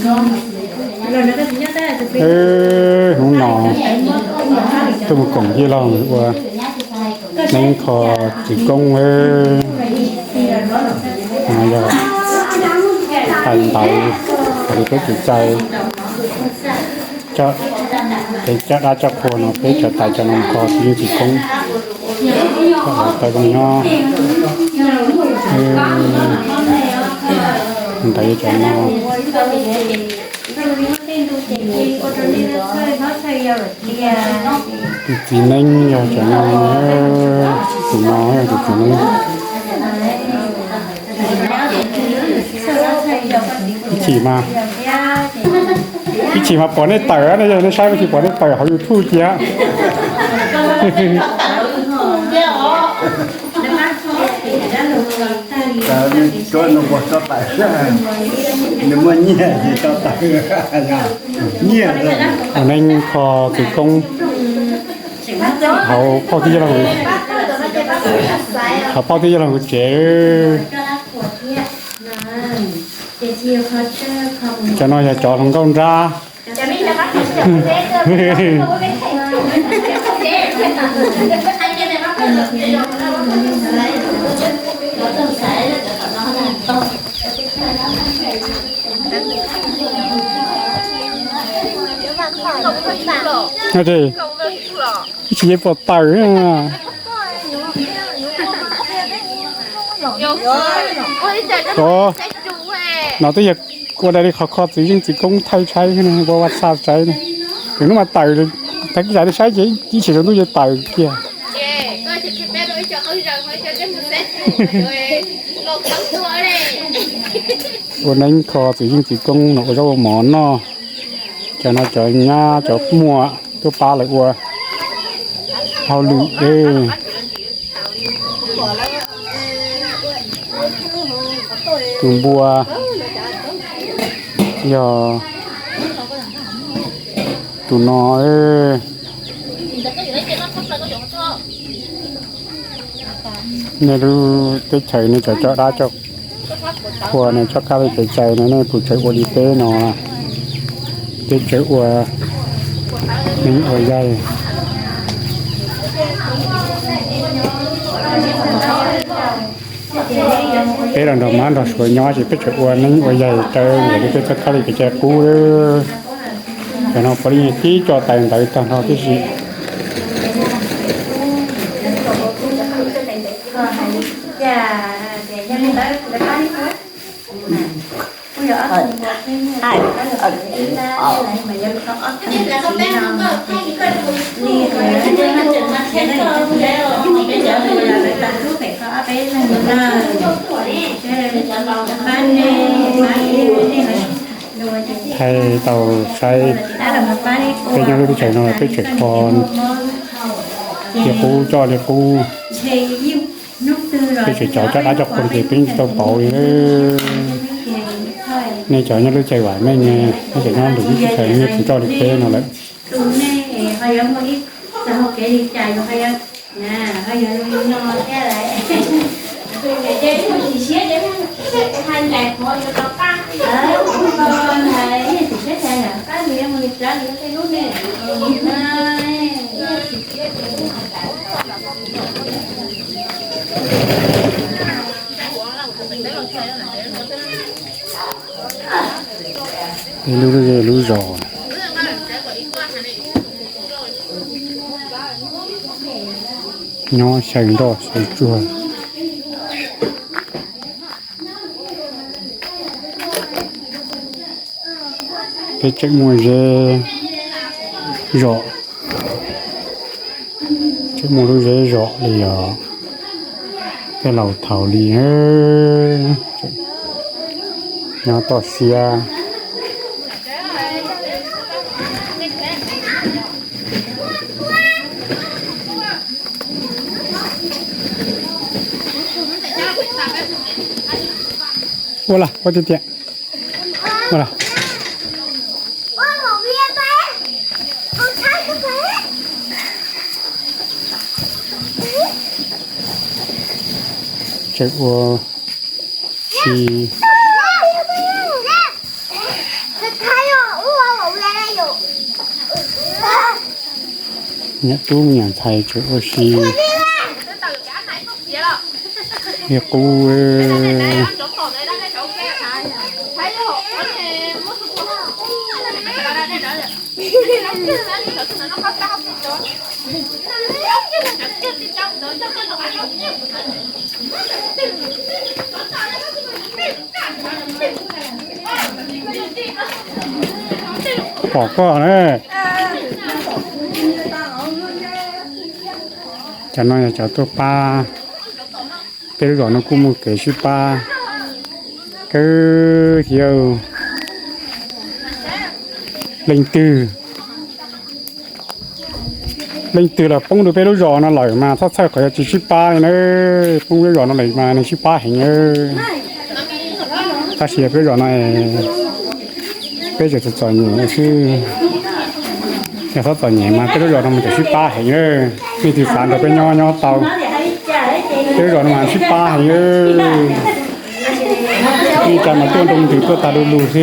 Hnub no tuaj mus koom tij laug ua neeb kho txiv koob. No yog tais ntawv, li peb kev cai, peb coj dab coj qhua no peb cov tais cov no kho txiv yeej txiv koob. Koj tau zoo nyob. Ntawd cov no, tus txiv neeb yog cov no, tus no yog tus txiv neeb. Ib chim mas, ib chim mas pom nej tawm, nej yog nej saib ib chim pom nej tawm hauv YouTube cia. Nws muaj nyiaj ces tau tawm nyiaj. Ua neeb kho txiv koob hauv phauj tij laug, hauv phauj tij laug nkawd tsev. Cov no yog cov hluas nkauj nrab. Ib tsis yeej pom tawm. No twb yog ua dai li qhov kho txiv yeej txiv koob thaij tshaib, ua WhatsApp tshaib. Lwm hnub mas tawm, tag kis zais li saib ces ib chim tsaus ntuj ces tawm kiag. Ua neeb kho txiv yeej txiv koob no ua zaub ua mov noj. Cov no cov nyab cov muam tuaj pab lawv ua hauj lwm. Tus npua yog tus no. Nej lub teb chaws nej cov coj dab coj qhua nej coj kab li kev cai no nej puas tseem ua li peb no, peb tseem ua neeb ua yaig. Peb los nrog mab nrog suav nyob ces peb tseem ua neeb ua yaig raws li peb txoj kab li kev cai qub. Cov no puav leej tib co tais ntawv tag nrho tib si. Thaij tau saib peb nyob lub teb chaws no peb tseem kho li qub coj li qub. Peb tseem cov coj dab coj qhua ces peb tsis tau pauv li. Nej cov nyob lub caij vam meej ne, nej tseem nyob lwm lub teb chaws nej tsis coj li peb no lawm. Ib lub ze lub zos nyob xyaw nroj xyaw tsuag. Peb tseem muaj zeb zom, tseem muaj lub zeb zom li os. Tej laus thaum li nyob toj siab. Ua las ua tiag tiag. Ua las. Tseem ua si. Niam tub me nyuam ntxhais tseem ua si, li qub. Pom koj na. Cov no yog cov tuaj pab. Peb lub zos no kuj muaj kev sib pab kawg thiab. Leej twg, leej twg los poob rau peb lub zos no lawm mas txhob txhawj qhov yog tsis sib pab li na. Poob lub zos no lawm mas nws sib pab heev na. Tab sis peb lub zos no, peb tseem txom txom nyem xwb. Yog txhob txom nyem mas peb lub zos no mas tseem sib pab heev na. Leej twg xav nrog peb nyob nyob tau. Peb lub zos no mas sib pab heev. Ib tsam mas tuaj nroo ntws tuaj tas du lug xwb.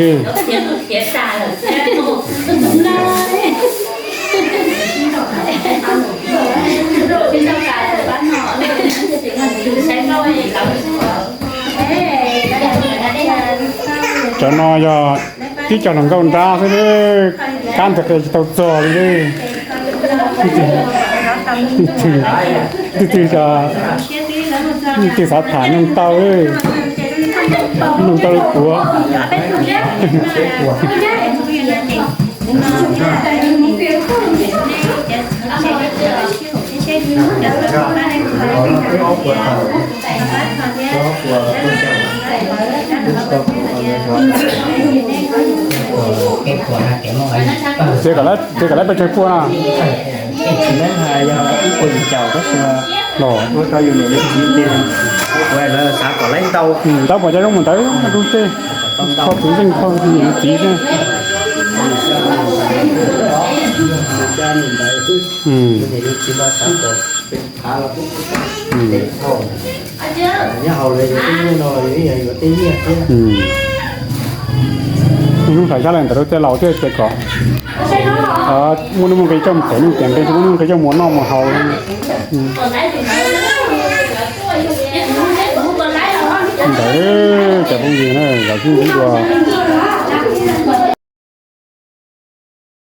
Cov no yog tib co hluas nkauj nrab xwb, kab ntawd qia tsis tau txog li. Leej twg xav tham noog tau, noog tau li puav. Ces kom lawv pes tsawg puas no? Los, ntawd puas cov zoo mus ntawd rau tej, kho kwv zeej kho niam txiv xwb. Hnub no hlais xyab lais ntawd rau tej laus thiab ces kom muaj nuj muaj nqi coj mus them nuj them nqi, muaj nuj muaj nqi coj mus noj mus haus. Ntawd cov phooj ywg na, zaum sib ntsib dua.